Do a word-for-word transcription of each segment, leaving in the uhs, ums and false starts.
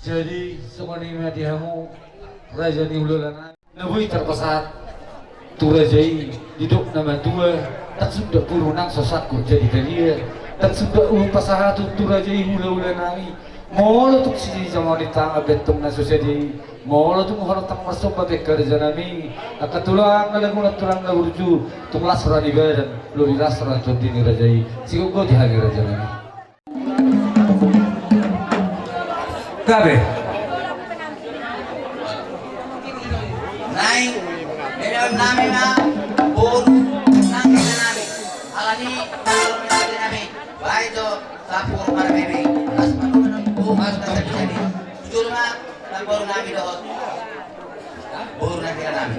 Jadi songon i ma di hamu raja ni hulahula nami. Na boi tarpasahat tu raja i didok na matua, ndang sundat boru nang so sangkut jadi talia. Ndang sundat uhum pasahathon tu raja i hulahula nami. Molo tung sijamon ni tangan bentong na so sadia i, molo tung hona tang marsomba bengka raja nami, angka tulang na lagunan tulang na burju, tung las roha ni badan, lobi las roha ni tondi ni raja i. Sigogoti hami raja nami. Gabe. Naeng, bebehon nami ma boru nang raja nami. Alani, boru nang raja nami. Baik jo, sampur marbebe. Las manunggu, oh, harus kasih jadi. Jujur ma, nang boru nami dohot. Boru nang raja nami.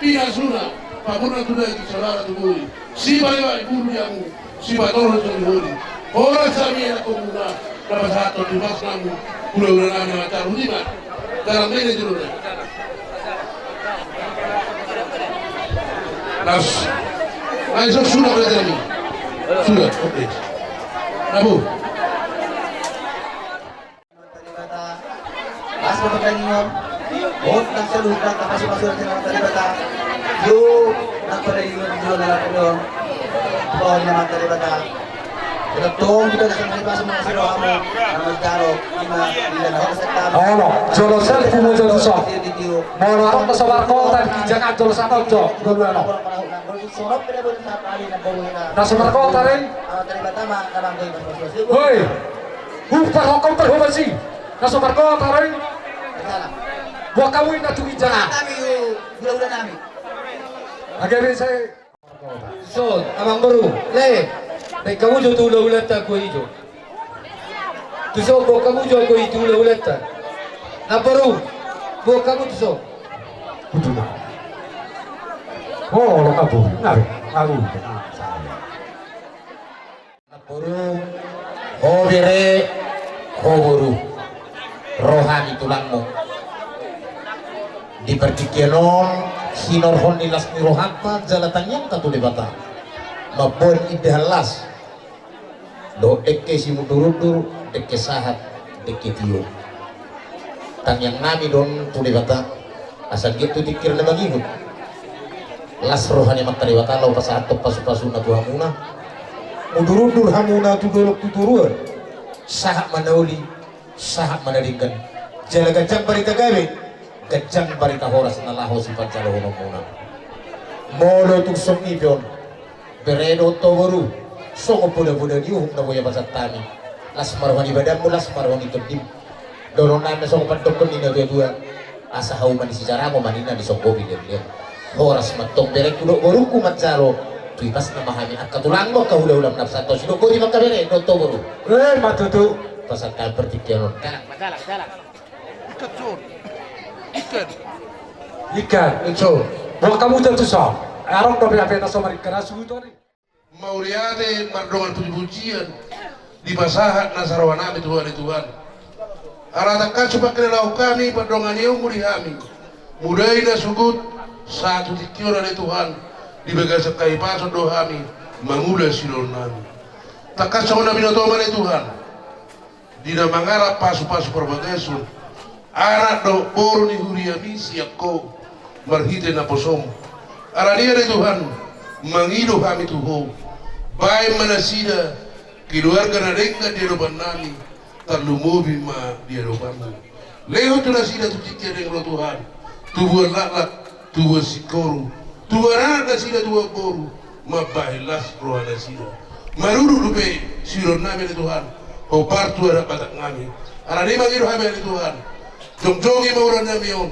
pinasuna, pamurna tu daging, saudara tu bohi. Sipaiwai bulu ni hamu, sipatorus ni holi. Horas hami anakhonmuna, na pasahathon tu ibas hamu hulahula nami na marjalo. Ima. Dalam ini dulu deh. Nas. Ayo, sudah berarti ini. Sudah, oke. Rabu. Las ma pertandingan on. Hot nang saluhutna, tapasupasu nang sian Amanta Debata. Yo, nang pertandingan on, jolo nang pertandingan on. Tuhan Amanta Debata. Tong di bagasan, di bagasan, mangasi rohamu. Nama jaro, ima, ida na hot sekam. Olo, jolo selfie mu jolo so. Molo adong na so markota di ginjang an, jolo sahat jo. Jolo ano. Na so markota ring. Hoi. Huparhok, huparhobasi. Na so markota ring. Boan hamu inna tu ginjang an. Age be sai. Tuson, amangboru, le. Baen hamu jo tu hulahulanta anggo i jo. Tuson, boan hamu jo anggo i tu hulahulanta. Namboru, boan hamu tuson. Kutu ma. Oh, lo kabu. Nabe, kabu. Namboru, ho bere, ho boru, ro hami tulangmu. Di partingkian on, hinorhon ni las ni rohanta jala tangiangta tu Debata. Mamboan indahan las. Dohot dengke simundur-undur, dengke sahat, dengke tio. Tangiang nami do on tu Debata, asa anggiat tu tingkir na mangihut. Las roha ni Amanta Debata laho pasahathon pasu-pasuna tu hamuna. Mundur-undur hamuna tu dolok tu toruan. Sahat ma na uli, sahat ma na denggan. Jala ganjang barita gabe, ganjang barita horas na laho sipanjalohononmuna. Molo tung songon i pe on. Bere dohot ho boru, songon poda-poda ni uhum na boi hupasahat hami. Las ma roha ni badanmu, las ma roha ni tondim. Dohonon nami songon pandokkon ni na tua-tua. Asa hauma ni sijarango ma ninna, disonggopi lean-lean. Horas ma antong berengku dohot borungku manjalo. Tu ibasna ma hami angka tulangmu, angka hula-hulam na pasahathon. Sidok boti ma angka bere dohot ho boru. Eh, ma tutu. Pasahat hami partingkian on. Dalan, dalan, dalan. Ikan, Sur. Ikan. Ikan, Sur. Boan hamu jo tuson. Adong dope hape na so maringka na suhut on i. Mauliate mardongan puji-pujian. Dipasahat nasa roha nami tu Tuhan i Tuhan. Ala tangkas hupangkelehon hami pandonganion-Mu di hami, mulai na sogot sahat tu tingki on ale Tuhan, di bagasan hahipason do hami mangula siulaonnami. Tangkas songon na binotoM ale Tuhan, di na mangalap pasupasu parbagason, anak dohot boru ni huriaMi sian Ho marhite naposoM. Alani i ale Tuhan, mangido hami tu Ho, baen ma nasida keluarga na denggan di adopannami, tarlumobi ma di adopanMu. Lehon tu nasida tu tingki on ale Tuhan, tubuan laklak, tubuan singkoru, tubuan anak nasida, tubuan boru, mambahen las roha nasida. Marudut dope siulaonnami ale Tuhan, hombar tu adat Bataknami. Alani i mangido hami ale Tuhan, jongjongi ma ulaonnami on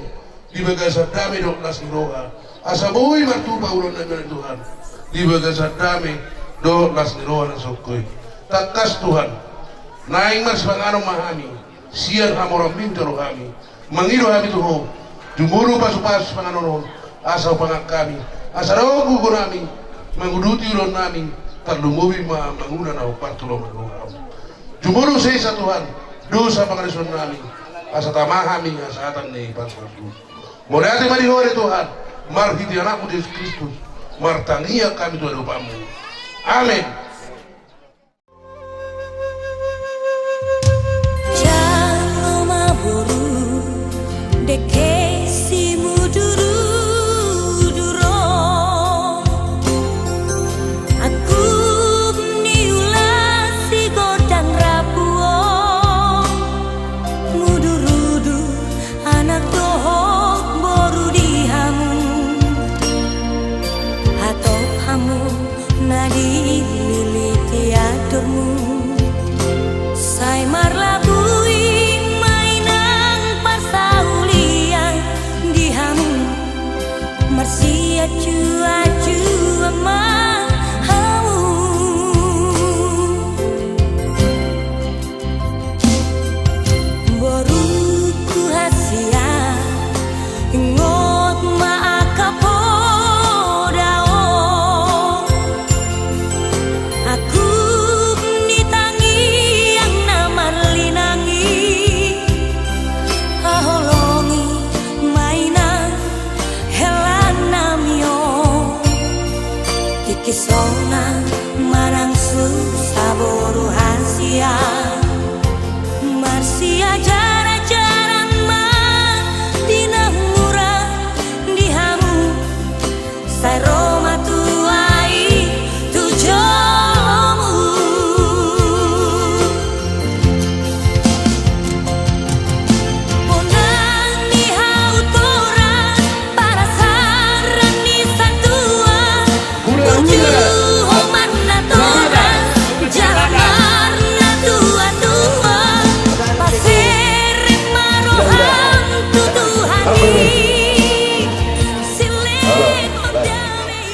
di bagasan dame dohot las ni roha. Asa boi martupa ulaonnami ale Tuhan di bagasan dame dohot las ni roha na songko i. Tangkas Tuhan, naeng marsipanganon ma hami sian hamoraonMi jalo hami. Mangido hami tu Ho, jumolo pasupasu sipanganon on, asa hupangan hami, asa dao gogonami manguduti ulaonnami, tarlumobi ma mangula na hombar tu lomo ni rohaM. Jumolo sesa Tuhan dosa pangalaosionnami, asa tama hami hasahatan ni pasupasu. Mauliate ma di Ho ale Tuhan, marhite AnakMu Jesus Kristus, martangiang hami tu adopanMu. Amen. Jalo ma boru, dengke simudurudur on. Angkup ni ulaon sigondang rambu on, mudurudur anak dohot boru di hamu. Hatop hamu na dililiti andormu, sai marlaku i ma inang parsaulian di hamu, marsianjuanjuan ma hamu. Boruku hasian, ingot ma angka poda on. Angkup ni tangiang na marlinang i, haholongi ma inang helanami on. Tingki sonang manang susa boru hasian, marsiajarajaran ma di na mura di hamu, sai ro ma tua i tu jolomu. Bonang ni hau torang, parasaran ni satua, uju hombar na torang, jala marnatuatua, paserep ma roham tu Tuhan i, silehon dame i.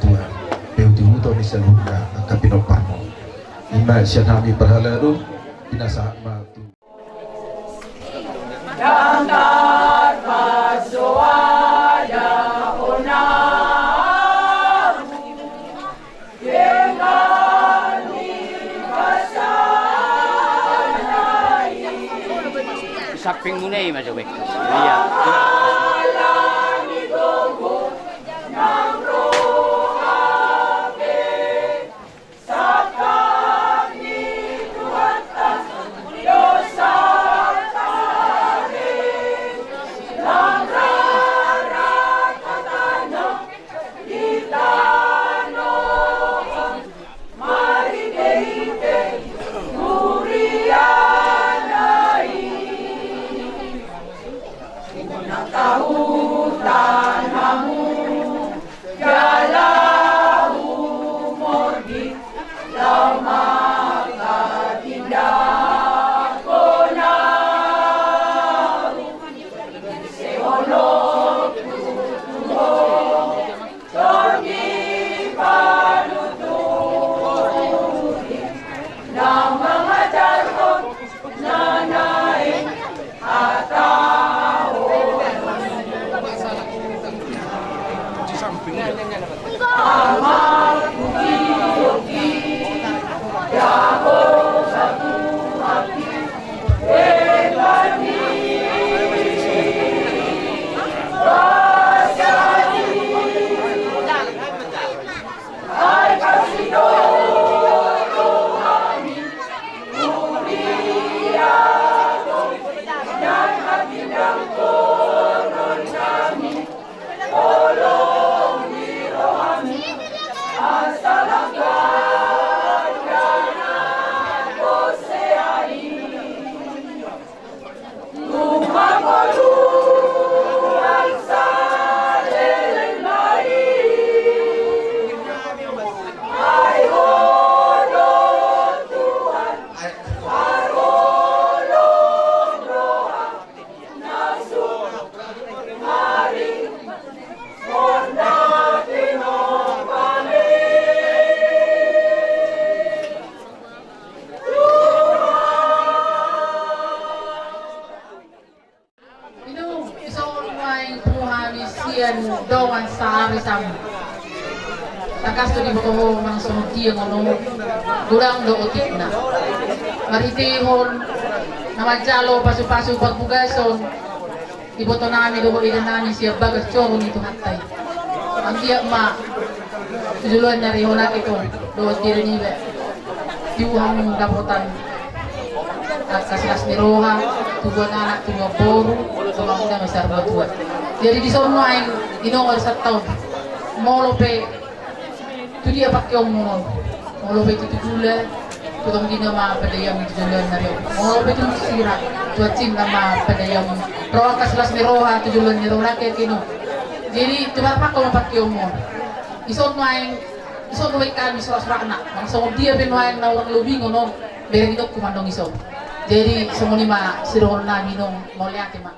Tuhan, pe tu huta ni saluhutna angka pinomparmu. Ima sian hami parhalado, pinasahat ma tu. Dangar pasoada ona. Sampingmuna i ma jo, baik. Iya. Inong, dison nuaeng pungu hami sian dongan saari sami. Tangkas do diboto ho manang songon dia ngono, godang do otikna. Marhitehon na manjalo pasupasu parbagason, diboto nami dohot ida nami sian bagas joro ni Tuhanta i. Anggiat ma tu joloan ni ari on, ake tong dohot dia niba, tibu hamu dapotan angka silas ni roha, tubuan anak, tubuan boru, pamangkuna ma sar matua. Jadi dison nuaeng inong, ari Sabtu on, molo pe tu dia pangkeonmu on, molo pe tu, tu jula, tu tonggina ma pandaianmu tu joloan ni ari on. Molo pe tu sira, tu hansimna ma pandaianmu. Ro angka silas ni roha tu joloan ni ari on, ake, ake inong. Jadi tu marpangko ma pangkeonmu on. Dison nuaeng, dison do baen hami surat-suratna. Manang songon dia pe nuaeng na hurang lobingon on, bereng inongku ma annon dison. Jadi songon i ma sidohonon nami inong, mauliate ma.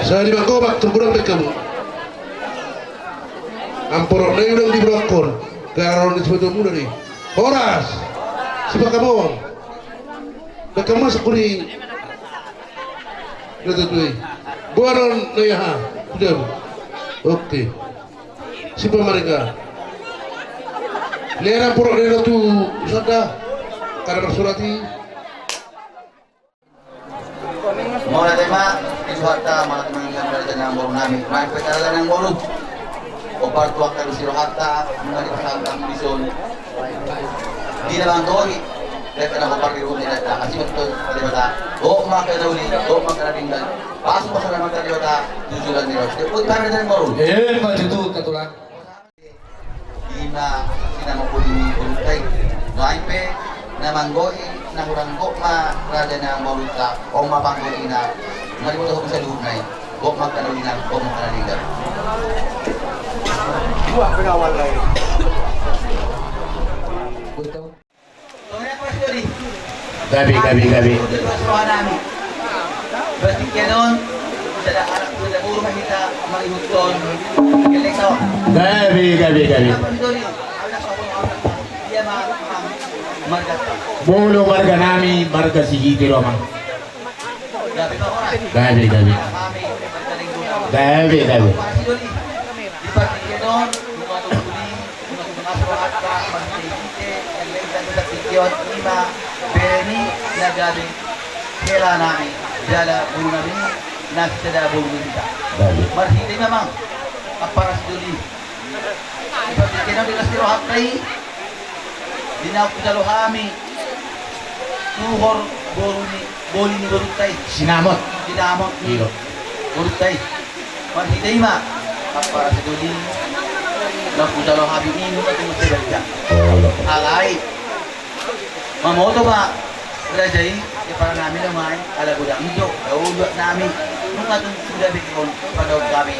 Sahali manggomak turburan baen hamu. Amporok na i unang dibolongkon, garar on di sipatomuna do i. Horas. Sipakamon. Baen hamu ma sangkuri. Dua tu dua i. Boanon na ia ha. Sudah. Oke. Sipa marga. Lera porok lera tu sada. Kada marsurati. Mauliate ma di Tuhanta, mauliate ma di Tuhanta, mauliate ma di Tuhanta, mauliate ma di Tuhanta. Hombar tu angka dos ni rohanta, nunga dipasahat hamu dison. Di na manggohi, dek na hombar di rumah, dek na asi betul, pada bata. Gok ma angka na uli, gok ma angka na denggan. Pasu pasu na mata di bata, tujuan ni ros. Dek pun pada dan baru. Eh, maju tu ketulang. Ima sinamot ni borunta i. Nuaeng pe na manggohi na hurang gok ma raja ni borunta, on ma panggohina. Nunga diboto hamu saluhutna i. Gok ma angka na uli na, gok ma angka na denggan. Buah pengawal lain. Gabe, gabe, gabe. Gabe, gabe, gabe. Molo marga nami, marga Sihite do, amang. Gabe, gabe. Gabe, gabe. Ima bere ni na gabe hela nami jala boru nami na sisada boru ni hita. Marhite i ma, amang, ampara sidoli. Di partingkian on di las ni rohanta i, di na hujalo hami tuhor boru ni Boli ni borunta i. Sinamot. Sinamot ni borunta i. Marhite i ma ampara sidoli na hujalo hami i nunga tung marsibaca. Alai mamoto ma raja i, ipar nami do ma i, ala godang do, dao luat nami. Nunga tung suda be on padaon hami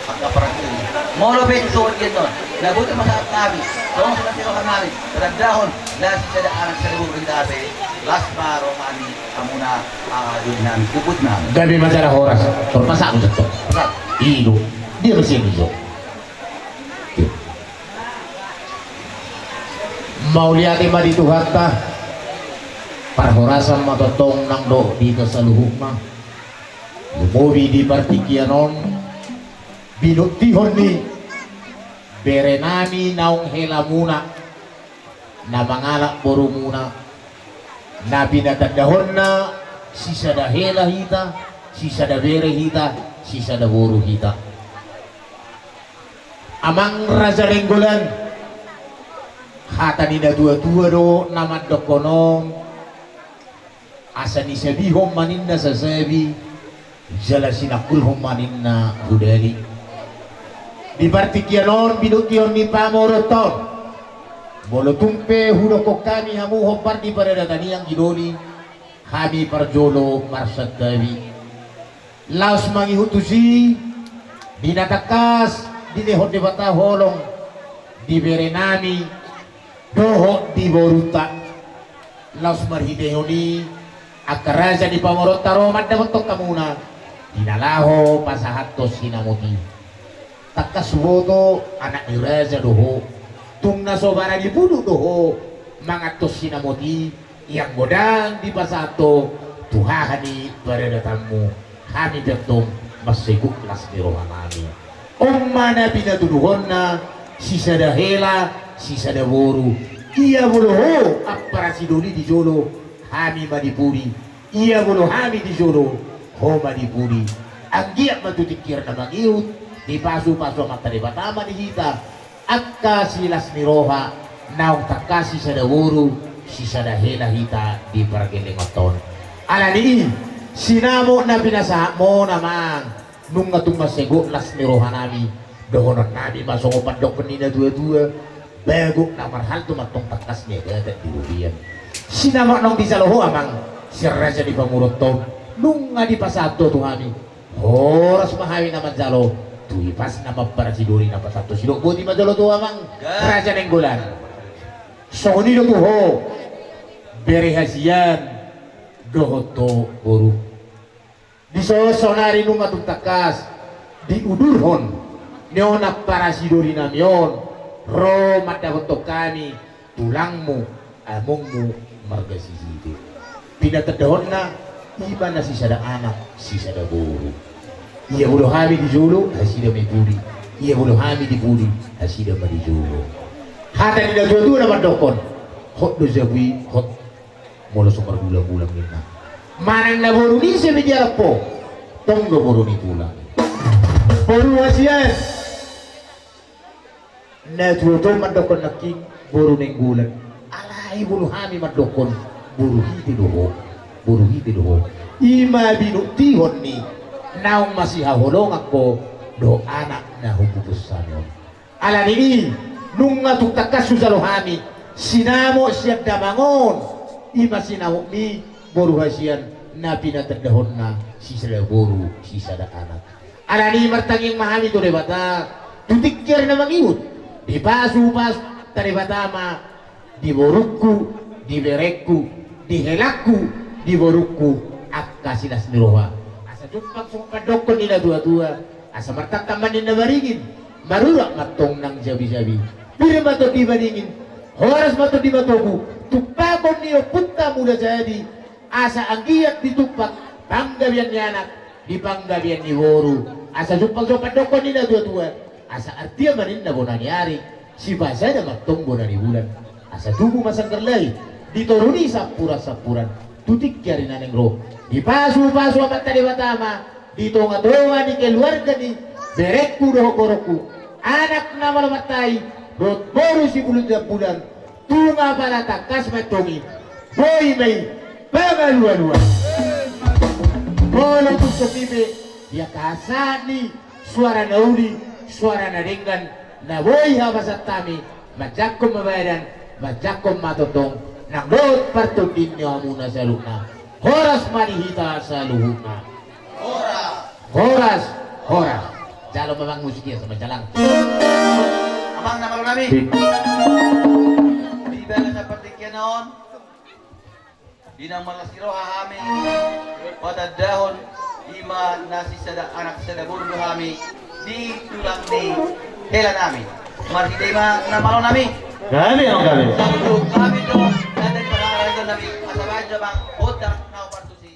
angka parangkil. Molo pe tu sogot i annon na boti ma sahat hami, songon suda siroha nami, tandahon na sisada anak sada boru hita pe, las ma roha ni hamuna, ah, doli nami, jukut nami. Gabe ma jala horas. Tor masa aku cetok. Ido. Dia masih ido. Mauliate ma di Tuhanta. Parhorasan ma tongtong nang do di hita saluhutna. Lumobi di partingkian on binuktihon ni bere nami naung helamuna, na mangalap borumuna, na pinatandahonna sisada hela hita, sisada bere hita, sisada boru hita. Amang Raja Nainggolan, hata ni na tua-tua do na mandokkon on, asa nisabihon ma ninna sasabi, jala sinangkulhon ma ninna gudali. Di partingkian on binuktihon ni pamoruonta on, molo tung pe hudokkon hami hamu hombar di paradatan i anggi doli, hami parjolo marsantabi. Laos mangihut tusi, di na tangkas dilehon Debata holong di bere nami dohot di borunta. Laos marhitehon i angka raja ni pamoruonta ro mandapothon hamuna di na laho pasahathon sinamot i. Tangkas huboto anak ni raja do ho, tung na so bara ni puduk do ho manganhon sinamot i, ianggo ndang dipasahat ho tu haha ni paradatanmu. Hami pe antong mansai gok las ni roha nami. On ma na pinatuduhonna sisada hela, sisada boru. Ia molo ho ampara sidoli di jolo, hami ma di pudi. Ia molo hami di jolo, ho ma di pudi. Anggiat ma tu tingki na mangihut, dipasupasu Amanta Debata ma di hita angka silas ni roha, naung tangkas sisada boru, sisada hela hita di pargellenganta on. Alani i, sinamot na pinasahatmon, amang, nunga tung mansai gok las ni roha nami. Dohonon nami ma songon pandokkon ni na tua-tua: Bagot na marhalto ma antong tangkas ni agatan di robean. Sinamot naung dijalo ho, amang, sian raja ni pamoruonta on, nunga dipasahat ho tu hami. Horas ma hami na manjalo, tu ipasna ma ampara sidoli na pasahathon sidok. Boti ma jolo tu ho, amang, Raja Nainggolan. Songon i do tu ho bere hasian dohot ho boru. Dison saonari nunga tung tangkas diudurhon ni on ampara sidoli nami on ro mandapothon hami tulangmu, amongmu, marga Sisite. Pinatandahonna, ima na sisada anak, sisada boru. Ia molo hami di jolo, nasida ma di pudi. Ia molo hami di pudi, nasida ma di jolo. Hata ni natuatua na mandokkon, hot do jabu i, hot molo so margulanggulang ninna. Manang na boru ni ise pe dialap ho, tong do boru ni tulang. Boru hasian. Natuatua mandokkon nangkin boru Nainggolan. Alai molo hami mandokkon boru hite do ho. Boru hite do ho. I ma binuktihon ni naung masihaholongan ho dohot anak na hupupushon on. Alani i nunga tung tangkas hujalo hami sinamot sian damang on. I ma sinamot ni boru hasian na pinatandahonna sisada boru sisada anak. Alani i martangiang ma hami tu Debata tu tingki ari na mangihut. Dipasupasu Amanta Debata ma di borungku, di berengku, di helangku, di borungku angka silas ni roha. Asa jumpang songon pandokkon ni natuatua, asa martangkang ma ninna baringin, marurat ma tong nang jabijabi. Pir ma tondi baringin, horas ma tondi matogu, tumpahon ni Ompunta Mula Jadi, asa anggiat ditumpak panggabean ni anak di panggabean ni boru. Asa jumpang songon pandokkon ni natuatua, asa artia ma ninna bona ni ari, sipasada ma tong bona ni bulan. Asa tubu ma sanggar lahi di toru ni sampuransampuran tu tingki ari na naeng ro. Dipasupasu Amanta Debata ma di tongatonga ni keluarga ni berengku dohot borungku, anak na malo martahi dohot boru sibulunjambulan. Tung apala tangkas ma antong i, boi ma i pangalualuan. Molo tung songon i pe, di angka sahat ni suara na uli, suara na denggan, na boi habasaon hami, manjangkon ma badan, manjangkon ma tongtong, nang dohot partondion ni hamuna saluhutna. Horas ma di hita saluhutna. Horas. Horas, horas. Jalo ma amang musik i asa manjalang. Amang na malo nami. Di bagasan partingkian on, di na marlas ni roha hami patandahon, i ma na sisada anak sada boru do hami di tulang ni hela nami. Marhite i ma na malo nami. Gabe, amang, gabe. Saluhut hami do, na di parharaton nami, asa baen jo amang gondang na partusi.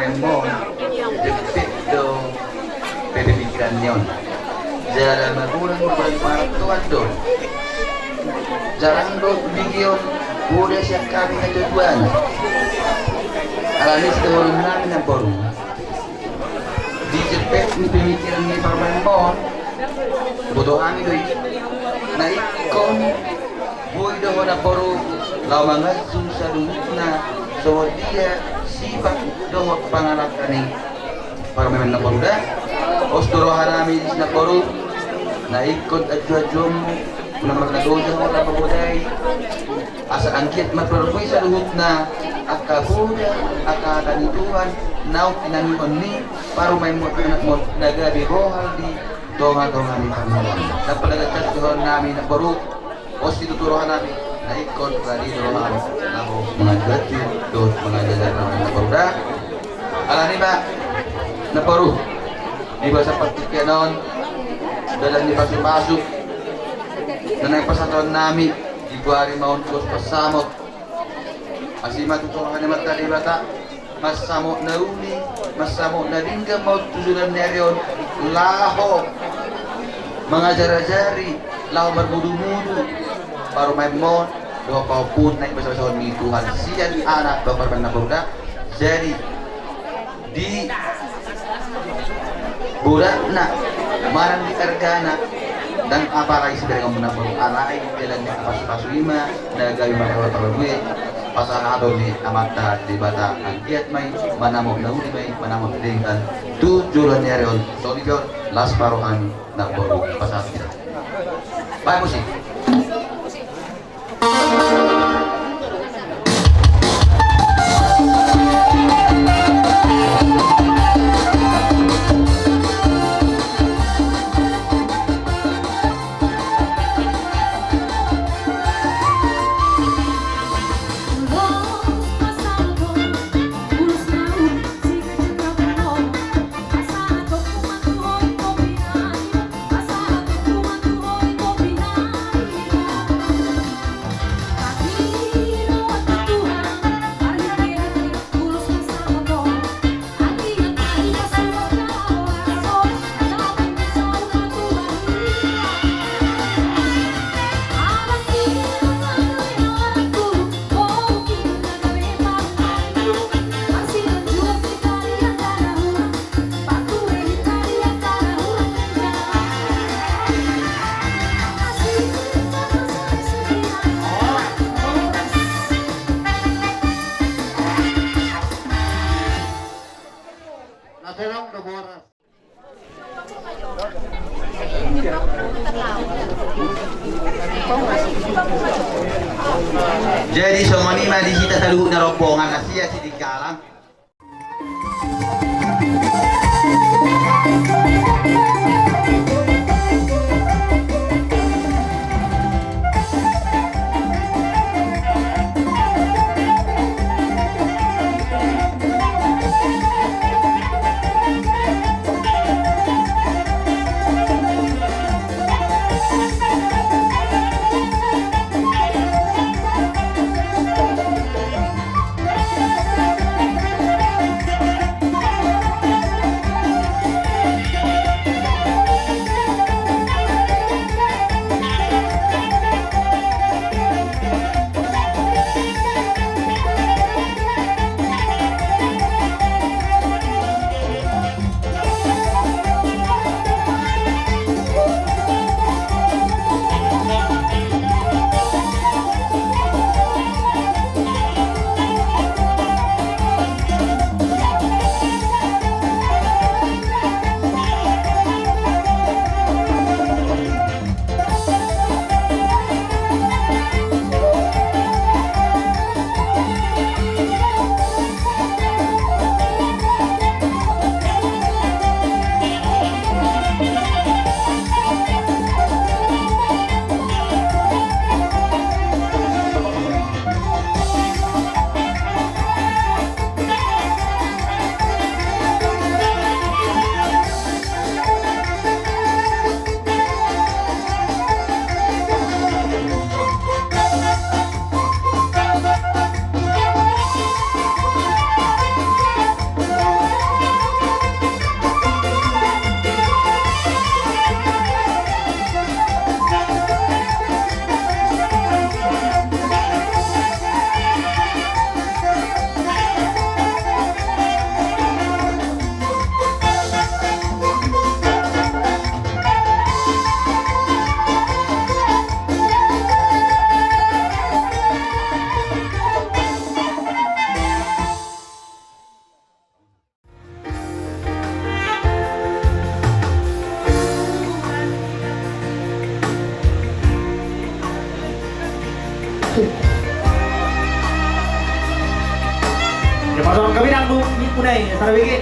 Mon, jempek do pemikiran ni on. Jala magodang do, magodang pangarantoan do. Jarang do digiot poda sian hami na tuatua. Alani i, sidohonon nami namboru, di jempek ni pemikiran ni parumaenmon, boto hami do i. Na ingkon boi do ho namboru laho manganju saluhutna songon dia sifat dohot pangalangka ni parumaen namboru da. Pos do roha nami di si namboru, na ingkon anjuanjuonmu, na marnaloja ho na pabodai, asa anggiat marparbue saluhutna angka poda, angka hata ni Tuhan naung hinangihon ni parumaenmon, anakmon na gabe bohal di tongatonga ni parngoluan. Ndang pola gancang sidohonon nami namboru, pos situtu roha nami, na ingkon radi do roham laho manganjuanju dohot mangajarahon na poda. Alani i ma namboru, di bagasan partingkian on, dalan ni pasupasu na naeng pasahaton nami, diboari ma on tudos pansamot. Asi ma tutu roha ni Amanta Debata, mansamot na uli, mansamot na denggan ma on tu joloan ni ari on, laho mangajarajari, laho marmudumudu parumaenmon dohot pahompu naeng basabasahon ni Tuhan sian anak dohot parumaen namboru da. Jadi di boratna manang di argana, ndang apala i siberengam namboru, alai dalan ni pasupasu i ma na gabe marparbue pasahaton ni Amanta Debata, anggiat ma i manamot na uli, ma i manamot na denggan tu joloan ni ari on. Songon i pe on, las ma roham namboru, pasahat hita. Baen musik. Jadi songon i ma di hita saluhutna rombongan na sian Sidikalang. Pasahat hami nang minggu nai, sarabe ke.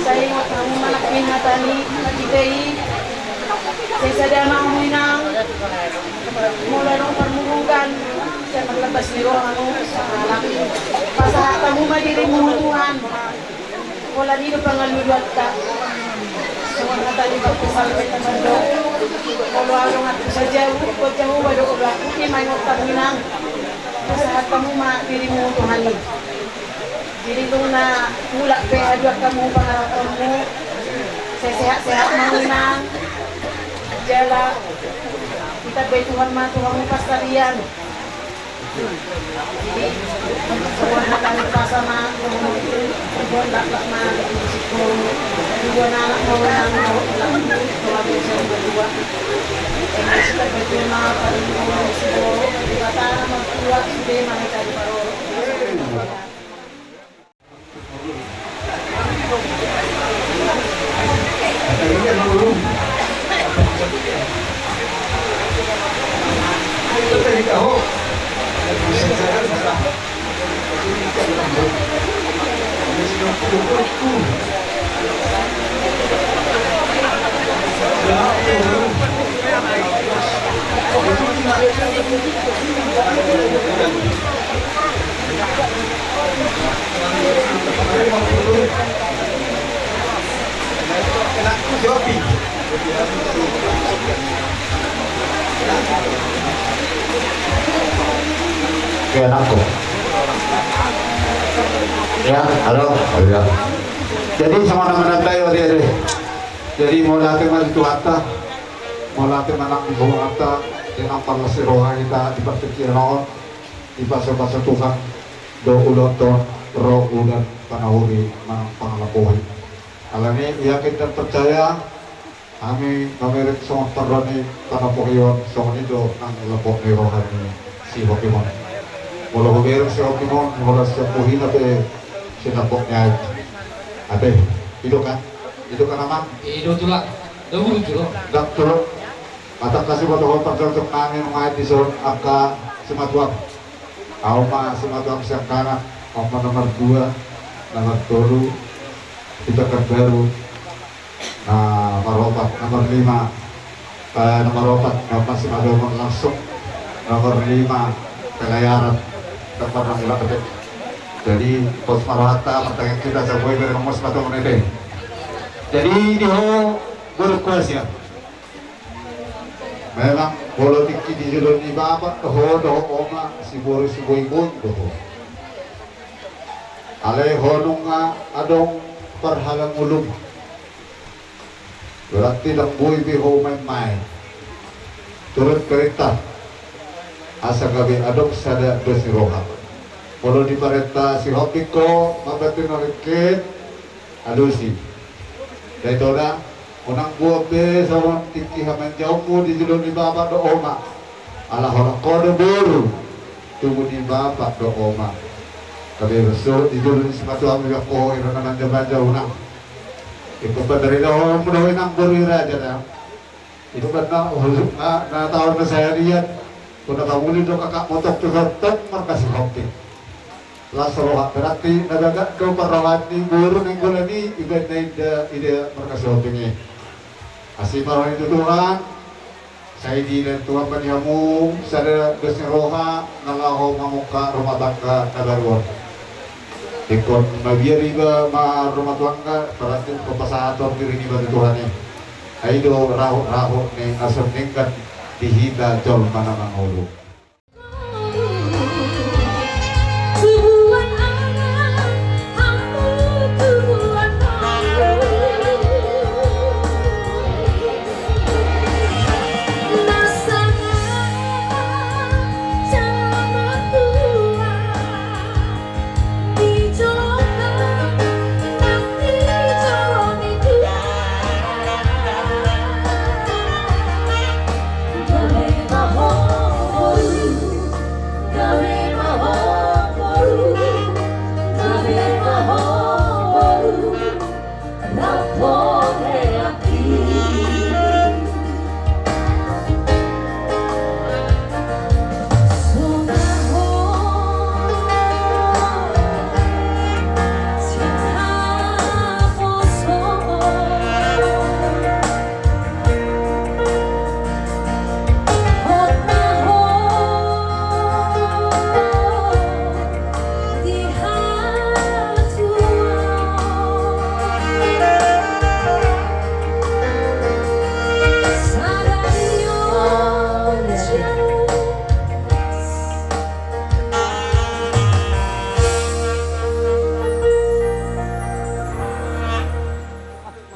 Sai ingot hamu ma nang hata ni hita i. Sai sada ma hamu inang. Molo adong parmurungan, sai marlambas ni roha hamu. Pasahat hamu ma dirimu tu Tuhan. Holan i do pangalualuanta. Songon hata ni parpsalmen na mandok, molo adong antu sajabu, buat Jahowa do ulaonku, i ma ingot hamu inang. Pasahat hamu ma dirimu tu Tuhan i. Jadi dung na mulak pe haduan hamu pangarapanmu, sai sehat-sehat ma hamu inang. Jala ditambai Tuhan ma tu hamu pansarian. Jadi songon hata ni pasa ma, songon hata ni pasa ma, songon hata ni pasa ma, Ya, anakku. Ya, halo. Oh, ya. Jadi, songon na manandai, ore, ore. Jadi, mauliate ma di Tuhanta, mauliate ma nang di Tuhanta, dengan parlas ni roha hita di partingkian on, dipasupasu Tuhan do ulaonta on ro udan Panahuri manang pangalapohi. Alani i, yakin dan percaya, hami mamereng songon parroha ni panapok i on, songon i do nang lapok ni roha ni si Hopimon. Molo hubereng si Hopimon, molo sian bohina pe sinapok ni aek. Ate, i do kan? I do kan, Amang? I do, Tulang. Dapot, Tulang. Dapot, Tulang. Mauliate ma tu ho parjolo, nami nuaeng dison angka simatuam. Ahu ma simatuam siangkangan, ahu ma nomor dua, nomor tolu di Pekanbaru, nomor opat, nomor lima, eh, nomor opat, ahu ma simatuam langsung, nomor lima, Pelayaran, tempat nang ulang gede. Jadi, pos ma rohanta, martangiang hita, sai boi bereng hamu simatuam on ate. Jadi, di ho, boru kuasia. Memang molo tingki di jolo ni bapak do ho dohot oma, siboru siboi-boi do ho. Alai ho nunga adong parhalangulum. Berarti ndang boi be ho main-main. Turut perintah. Asa gabe adong sada dos ni roha. Molo diparenta si Hopi ho, mambantu na ringkot, alusi. Dai toda, unang buat be songon tingki hamanjaonmu di jolo ni bapak dohot oma. Ala holan ho do boru, tubu ni bapak dohot oma. Gabe bersuhut di jolo ni simatuam, iba ho ira na manja-manja unang. Ingkon pandari do ho, muna ho inang boru ni raja da. Ingkon na, na taon na sahali an. Hona pamuli do kakak motong tu tongtong markas si Hopi. Las roha, berarti na bagak do parrohaan ni boru Nainggolan i, ibaen na inda ida markas si Hopi i. Asi ma roha ni tu Tuhan, sai dilehon Tuhan ma di hamu sada dos ni roha na laho mamungka rumah tangga na baru on. Ingkon mabiar iba marumah tangga, berarti ingkon pasahathon diri niba tu Tuhan i. Ai do rahut-rahut ni na so denggan di hita jolma na mangolu.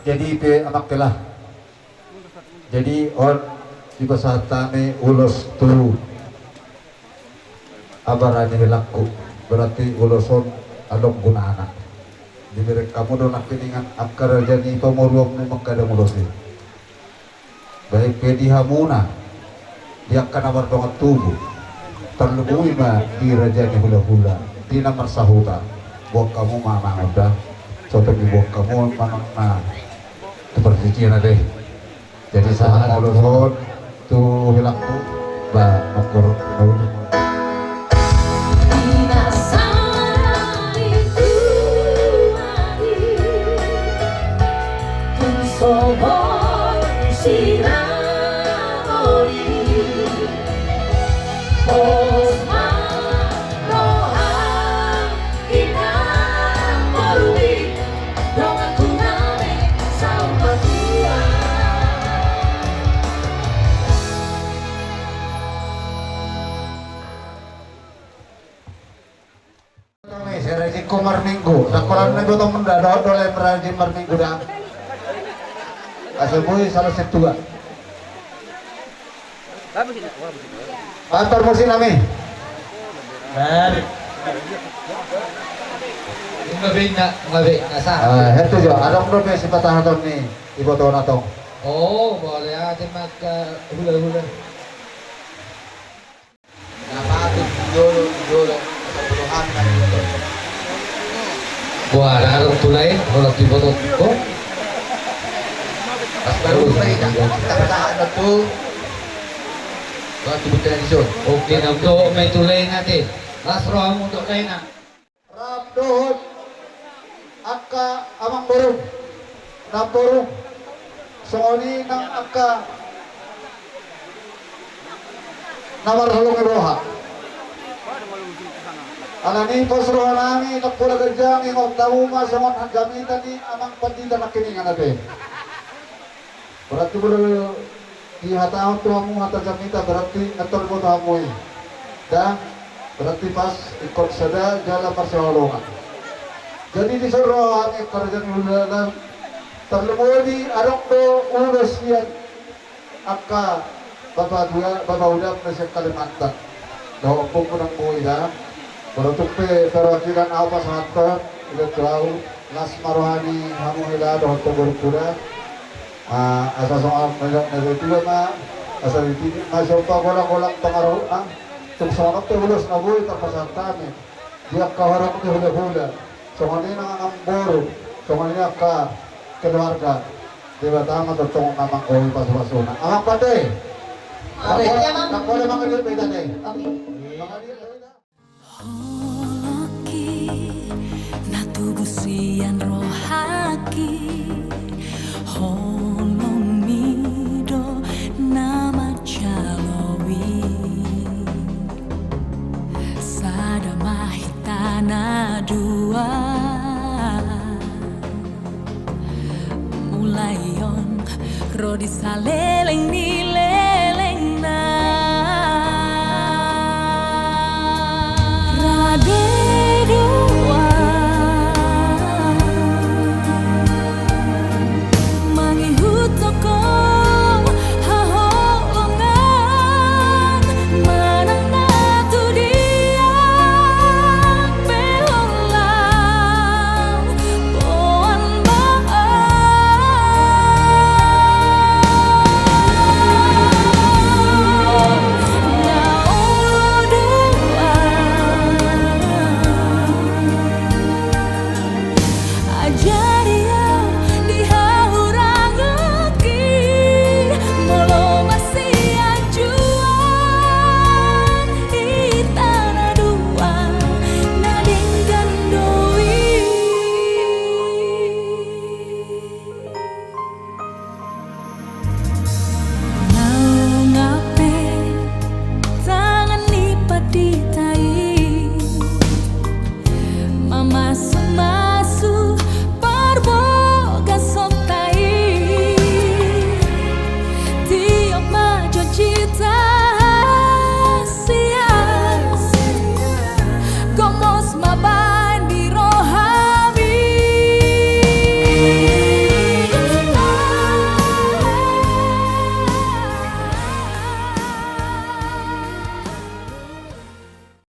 Jadi pe amak kela. Jadi on dipasahat hami ulos tu abara ni helangku, berarti ulos on adong gunana. Dibereng hamu do nangkiningan angka raja ni pamoruonmu mangkadang ulos i. Baik pe di hamuna, di angka na mardongan tubu, tarlumobi ma di raja ni hulahula, di na marsahuta, boan hamu ma mangan da, sotung diboan hamu manang na tu parcician ate. Jadi sahat ma ulos on tu helangku, ba mangkorhon ulaon. Sai rajin ho marminggu. Sangkolan na iboto muna da, dohot do lae rajin marminggu da. Asa boi salah setua. Baen parmusik nami. Baik. Nga be na, nga be na sa. Ah, hette jo, adong dope sipatahaton ni ibotona tong. Oh, boleh aja maka hula-hula. Na patut di jolo, di jolo, asa puluhan na di jolo. Buat adong tu lain, kalau di foto ko. Pas baru mulai, tak, tak pernah ada tu. Buat tubuh tradisi. Oke, na do me tu lain ate. Las rohamu do lain na. Rap dohot angka amangboru, namboru, songon i nang angka na marholong ni roha. Alani i pos roha nami, nampuna ganjang, ingot hamu ma songon jamita ni amang pandita nangkiningan ate. Berarti molo dihatahon tu hamu hata jamita, berarti nunga tarboto hamu i. Da, berarti pas ingkon sada jala marsihaholongan. Jadi dison ro hami karajaan Hulahula, tarlumobi adong do ulos sian angka bapa dua, bapa udam na sian Kalimantan. Dohot ompungku nang boi da. Molo tung pe perwakilan ahu pasahathon, ido tu ahu, las ma roha ni hamu hela dohot tu boru kuda. Ah, asa songon na, na, na, na, ma, asa dititi ma siompa golang-golang pangarahutna. Tung songon on pe ulos na boi tarpasahat hami di angka horong ni hulahula, songon i nang amangboru, songon i angka keluarga. Debata ma tongtong na manggohi pasu-pasuna. Amang pande. Oke. Nang pande mangido hita ate. Oke. Holongki na tubu sian rohaki, holongmi do na manjalo i. Sada ma hita na dua. Mulai on ro di saleleng ni